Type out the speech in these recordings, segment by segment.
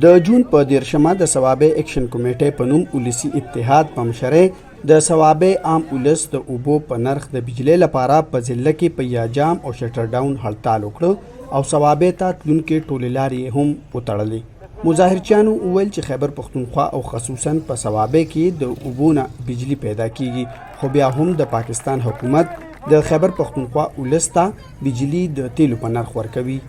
د جون په 30مه د صوابۍ اېکشن کمېټۍ په نوم ولسي اتحاد په مشرۍ د صوابۍ عام ولس د اوبو په نرخ د بجلۍ لپاره په ضلع کې په یاجام او شټر ډاون هړتال وکړ او صوابۍ ته تلونکې ټولې لارې یې هم وتړلې. مظاهرچیانو وویل چې خیبر پښتونخوا او خصوصا په صوابۍ کې د اوبو نه بجلي پیدا کیږي، خو بیا هم د پاکستان حکومت د خیبر پښتونخوا ولس ته بجلي د تیلو په نرخ ورکوي.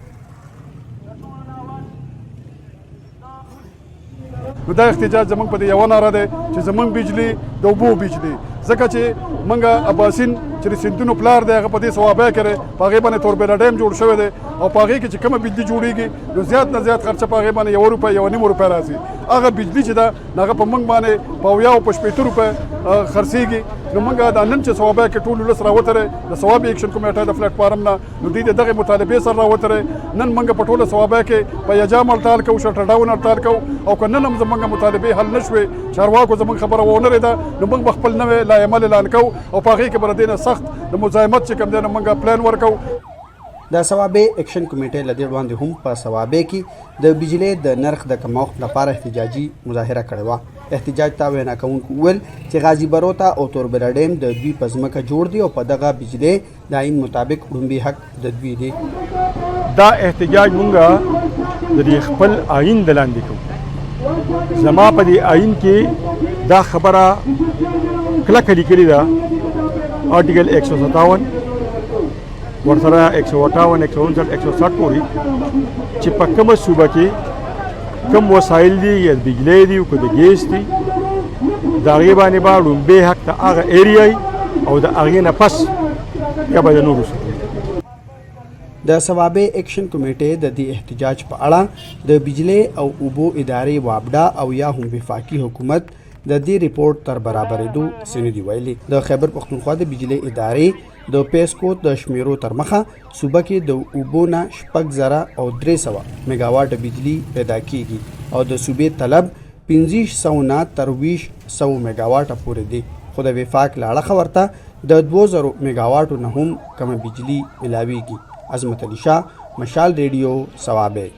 نو دا احتجاج زمونږ په دې یوه ناره دی چې زمونږ بجلي د اوبو بجلي، ځکه چې مونږ اباسین چې د سیندونو پلار دی هغه په دې صوابۍ کې دی، په هغې باندې توربیلا ډیم جوړ شوی دی او په هغې کې چې کومه بجلي جوړیږي نو زیات نه زیات خرچه په هغې باندې 1 روپۍ 1.5 روپۍ راځي. هغه بجلي چې ده هغه په مونږ باندې په 70 او په 60 روپۍ خرڅېږي. نو مونږ دا نن چې صوابۍ کې ټول ولس راوتلی د صوابۍ اکشن کمیټه د پلیټ فارم نه، نو دوی د دغې مطالبې سره راوتلی. نن مونږ په ټوله صوابۍ کې په یجام هړتال کوو، شټر ډاون هړتال کوو او که نن هم زمونږ مطالبې حل نه شوې، چارواکو زمونږ خبره ونه رېده، نو مونږ به خپل نوی لایحه عمل اعلان کوو او په هغې کې به د دې نه سخت د مزاحمت چې کوم دی نو مونږ پلان ورکوو. د صوابۍ اکشن کمیټې له دې وړاندې هم په صوابۍ کې د بجلۍ د نرخ د کمښت لپاره احتجاجي مظاهره کړې وه. احتجاج ته وینا کوونکو وویل چې غازي بروته او توربلا ډیم د دوی په ځمکه جوړ دی او په دغه بجلۍ د آئین مطابق ړومبی حق د دوی دی. دا احتجاج مونږه د دې خپل آئین د لاندې کوو. زما په دې آئین کې دا خبره کلکه لیکلې ده، آرټیکل 157 ورسره 158، 159، 160 پورې چې په کومه صوبه کې کوم وسایل دي، یا د بجلۍ دي او که د ګیس دي، د هغې باندې به ړومبی حق ته هغه ایریا او د هغې نه پس بیا به د نورو صوبو. د صوابۍ اکشن کمیټې د دې احتجاج په اړه د بجلۍ او اوبو ادارې واپډا او یا هم وفاقي حکومت د دې رپورټ تر برابرېدو څه نه دي ویلي. د خیبر پښتونخوا د بجلۍ ادارې د پیسکو د شمیرو تر مخه صوبه کې د اوبو نه 6300 میګاواټه بجلي پیدا کیږي او د صوبې طلب 2500 نه تر 2000 میګاواټه پورې دی، خو د وفاق له اړخه ورته د 2000 میګاواټو نه هم کمه بجلي ملاویږي. عظمت علي شاه، مشال ریډیو، صوابۍ.